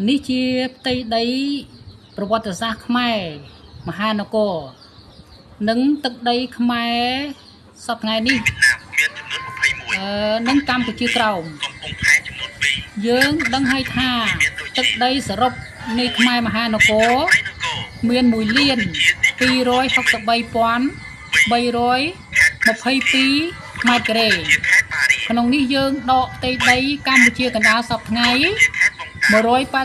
នេះជាផ្ទៃដីប្រវត្តិសាស្ត្រខ្មែរមហានគរនិងទឹកដីខ្មែរសប្តាហ៍ថ្ងៃនេះ វៀតណាមមានចំនួន21 អឺនិងកម្ពុជាក្រោម កំពង់ផែចំនួន2 យើងដឹងហើយថាទឹកដីសរុបនៃខ្មែរមហានគរមាន1លាន263,322ម៉ែត្រការ៉េ ជាខេត្តបារី ក្នុងនេះយើងដកផ្ទៃដីកម្ពុជាកណ្ដាលសប្តាហ៍ថ្ងៃ ជាខេត្តបង្ការ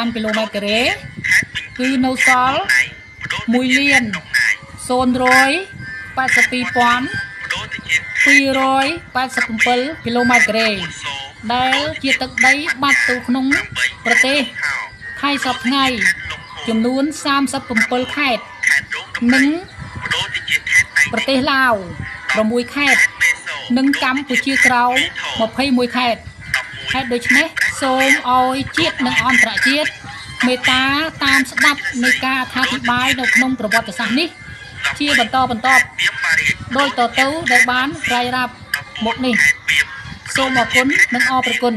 181,035គីឡូម៉ែត្រការ៉េ ខេត្តbình គឺនៅសល់ ណៃបដូរ 1លាន ដងណាយ 082,287 បដូរទៅជាខេត្ត គីឡូម៉ែត្រការ៉េ សូ ដែលជាទឹកដីបាត់ទៅក្នុងប្រទេសថៃសប្តាហ៍ថ្ងៃចំនួន37ខេត្ត ខេត្តរោងដំ និង បដូរទៅជាខេត្តតៃ ប្រទេសឡាវ6ខេត្ត ខេត្តមេសូ និងកម្ពុជាក្រោម21ខេត្តហេតុដូច្នេះសូមឲ្យជាតិនិងអន្តរជាតិមេត្តាតាមស្ដាប់នៃការអត្ថាធិប្បាយនៅក្នុងប្រវត្តិសាស្ត្រនេះ ជាបន្តបន្ទាប់ ៀមបារី ដោយតទៅដែលបានរាយរាប់មកនេះ ខេត្តបៀម សូមអរគុណនិងអរព្រគុណ